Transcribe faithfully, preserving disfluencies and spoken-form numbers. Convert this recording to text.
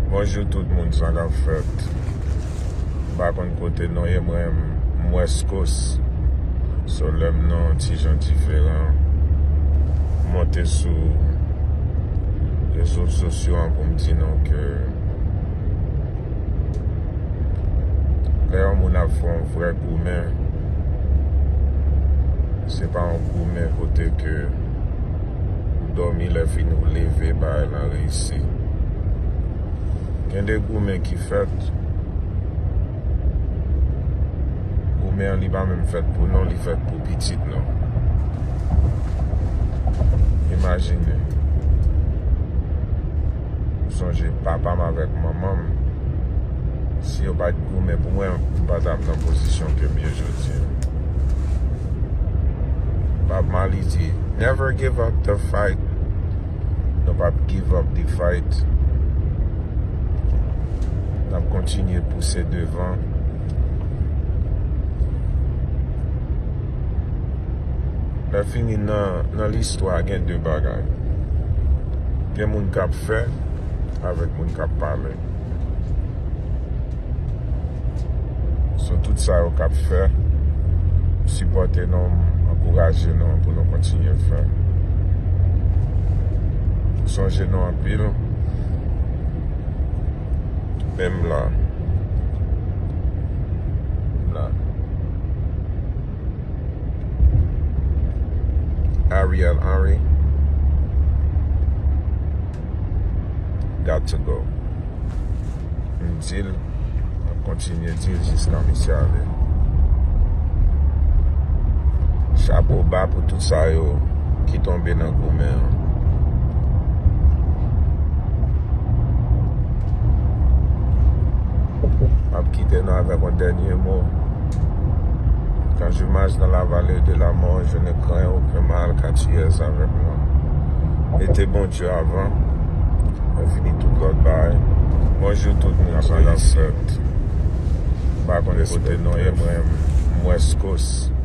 Bonjou tout moun, sa k ap fèt? M pa konn kote nou ye, mwen, m West Coast. So, lè m nan yon ti jan diferan, m monte sou rezo sosyo an pou m di nou ke lè yon moun ap fè yon vrè goumen, se pa yon goumen kote ke ou dòmi, lè fini ou leve, bagay lan reyisi. Gen de goumen ki fèt, goumen an li pa menm fèt pou nou, li fèt pou pitit nou. Imajine. M sonje papa m avèk manman m, si yo pa t goumen pou mwen, m pa t ap nan pozisyon ke m ye jodi a. Bob Marley di, "Never give up the fight." Nou p ap give up the fight. N ap kontinye pouse devan. Lè fini nan, nan listwa, gen de bagay. Gen moun k ap fè avèk moun k ap pale. So, tout sa yo k ap fè, sipòte nou, ankouraje nou pou nou kontinye fè. Sonje nou anpil. Men m la. M la. Ariel Henry got to go. M di l, m ap kontinye di l jiska misye ale. Chapo ba pou tout sa yo ki tonbe nan goumen an. M ap kite nou avèk yon dènye mo. Quand je marche dans la vallée de la mort, je ne crains aucun mal, car tu es avec moi. Mete Bondye avan, mwen fini tout lòt bagay. Bonjou tout moun, sa k ap fèt? M pa konn kote nou ye, mwen, m West Coast.